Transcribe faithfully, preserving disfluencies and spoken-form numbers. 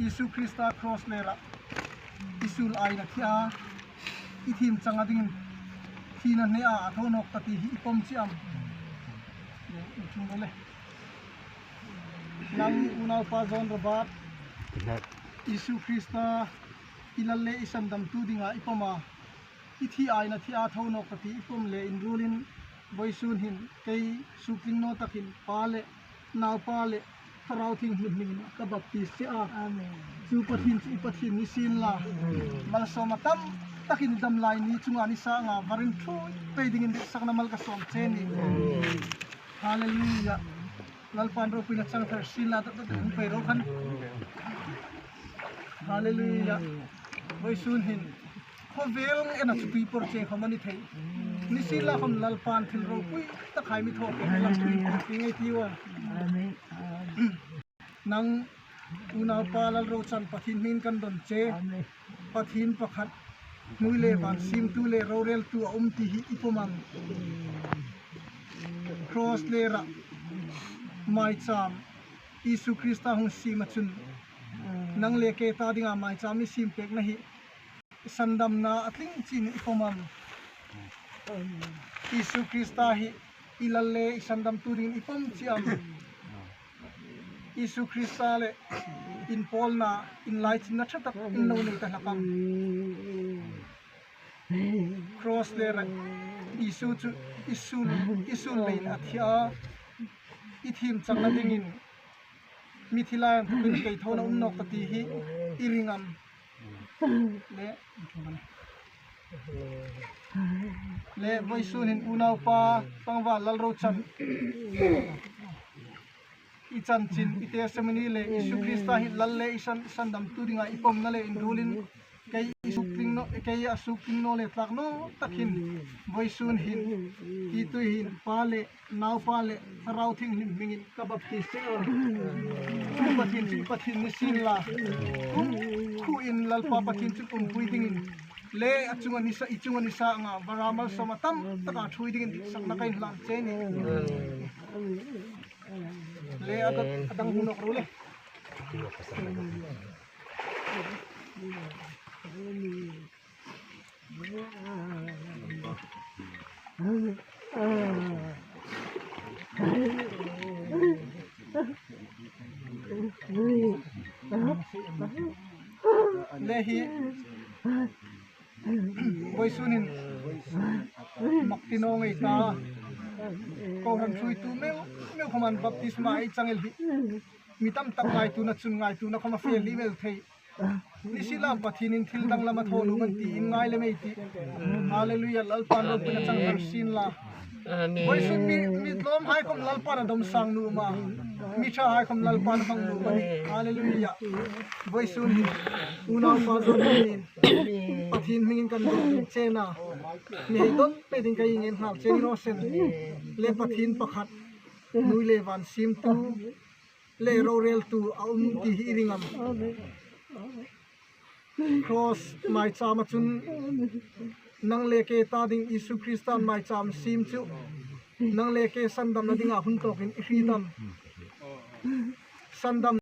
Isu Krista cross lerah i suol aina thi a, i thiem changa dingin thina hne a, a tho nawk ta ti hi i pawm chie am? Nang unaupa John Robert, Isu Krista i Lal le i sandamtu dinga i pawm a, i thi aina thi a tho nawk ta ti i pawm le inruolin, vawisun hin kei sukling naw takin Pa le Naupa le Thlarau Thienghlim hmingin ka baptis che a. Amen. Chu Pathien chu i Pathien ni sien la. Malsawm a tam takin i dam lai ni chunga ni sanga varin ṭhuoi pei dingin ditsakna mal ka sawm che a nih. Hallelujah. Lalpan ropuina chang thar sien la, dot dot hung pei ro khan. Hallelujah. Vawisun hin khawvel ngena chu tui por che khawm a ni thei. Ni sien la khawm Lalpan thil ropui takhai mi thaw pek lam tui por pi ngei ti u a. Amen. Nang unaupa Lalrochan Pathien hmingin kan don che. Amen. Pathien pakhat, hnuoi le van siemtu le roreltu a um ti hi i pawm am? Cross lerah maicham Isu Krista hung siem a chun, nang le kei ta dinga maicham i siem pekna hi sandamna a tling chie a nih, i pawm am? Isu Krista hi i Lal le i sandamtu dingin i pawm chie am? Isu Krista le inpawlna, inlaichinna ṭha tak in lo nei ta hlak am? Cross lerah Isu chu i suol, i suol leiin a thi a, i thiem changna dingin mithi lai inthokin kei thona um nawk ka ti hi i ring am? Le, le vawisun hin unaupa tlangval Lalrochan, i chanchin, i testimony le Isu Krista hi Lal le i san, sandamtu dinga i pawmna le inruolin kei i sukling naw, kei a sukling naw le tlak naw tak hin vawisun hin i tuhin Pa le Naupa le Thlarau Thienghlim hmingin ka baptis che a. Chu Pathien chu Pathien ni sien la. Kum khuin Lalpa Pathien chu pumpui dingin le a chunga ni sa, i chunga ni sanga vara malsawm a tam taka ṭhuoi dingin ditsakna ka inhlan che a nih. Le a dang, a dang hung nawk ro le. Le hi vawisun hin mak ti naw ngei ta. Kohran ṭhuoitu meu meu khawmin baptisma ei chang el hi mi tam tak ngaituona chun ngaituona khawm a fel lem el thei. Ni sien la Pathienin thil danglam a thaw nuom an ti in ngai lem ei tih. Hallelujah, Lalpan ropuina chang thar sien la. Amen. Vawisun mi, mi tlawmhai khawm Lalpan a dawm sang nuom a. Mi ṭhahai khawm Lalpan a hmang nuom a nih. Hallelujah. Vawisun hin unaupa John Robert-in Pathien hmingin kan don che a. Mi hei don pei ding ka inngên nghal che ni raw se. Le Pathien pakhat, hnuoi le van siemtu le roreltu a um ti hi i ring am? Cross maichama chun nang le kei ta ding Isu Kristan maicham siem chu nang le kei sandamna dinga hun tawkin i hriet am? Sandam